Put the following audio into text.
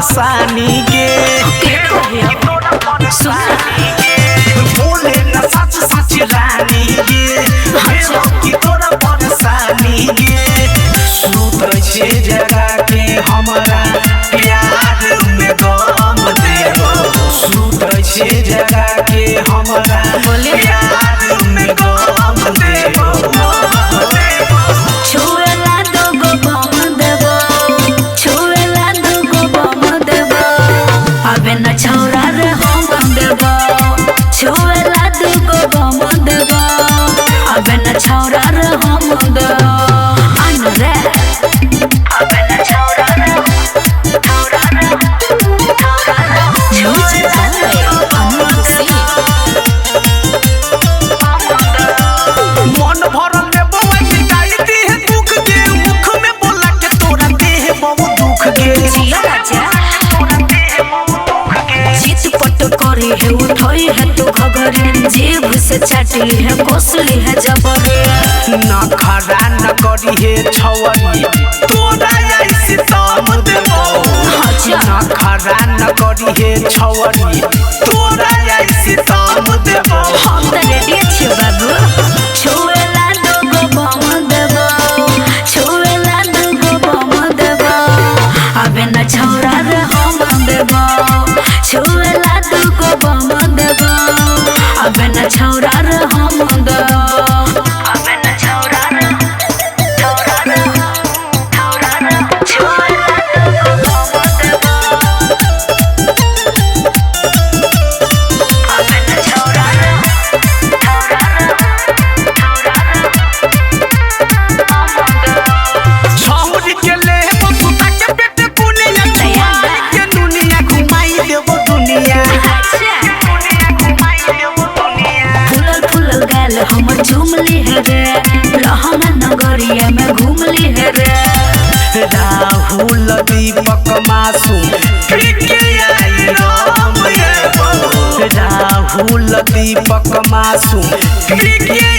परेशानी के। तोरा परेशानी के बोले ना सच सच रानी गे, की तोरा परेशानी गे। सुत छे जगा के हमरा प्यार में गम देबो, सुत छे जगा के हमरा प्यार में गम देबो। छुएला दुगो बम देबो, छुएला दुगो बम देबो, अबे न छौरा रे हम देबो। छुएला दुगो बम देबो, अबे न छौरा रे हम देबो। आन रे अबे न छौरा रे, छौरा रे, छौरा रे। Music by Anup Singh. मन भरल लेबो मिटाई देह दुख के, मुख में बोला के तोरा देह बहुत दुख के। जिया राजा तोरा देह बहुत दुख के। चित पट करी है उठई है तू घघरी, जीभ से चाटी है कोसली है जबरी। नखरा न करी हे छवरी तोरा ऐसे तम देबो। अच्छा। नखरा न करी हे छवरी तोरा ऐसे तम देबो। हम त रेडी छियो बाबू। छुएला दुगो बम देबो, छुएला दुगो बम देबो, अबे न छौरा रे हम देबो। छुएला दुगो बम देबो, अबे न छौरा रे हम देबो। अबे न छौरा रे, छौरा रे, छौरा रे। छुएला दुगो बम देबो, अबे न छौरा रे, छौरा रे, छौरा रे, हम देबो। छौरी के लेबो सुता के पेट कुनिया, छुआई के दुनिया घुमाई देबो दुनिया। अच्छा। दुनिया घुमाई देबो दुनिया। फूलल फूलल गाल हमर झुमली है रे, रहना नगरिया में घूमली है रे। राहुल दीपक मासूम पीके आई राम ये बो। राहुल दीपक मासूम पीके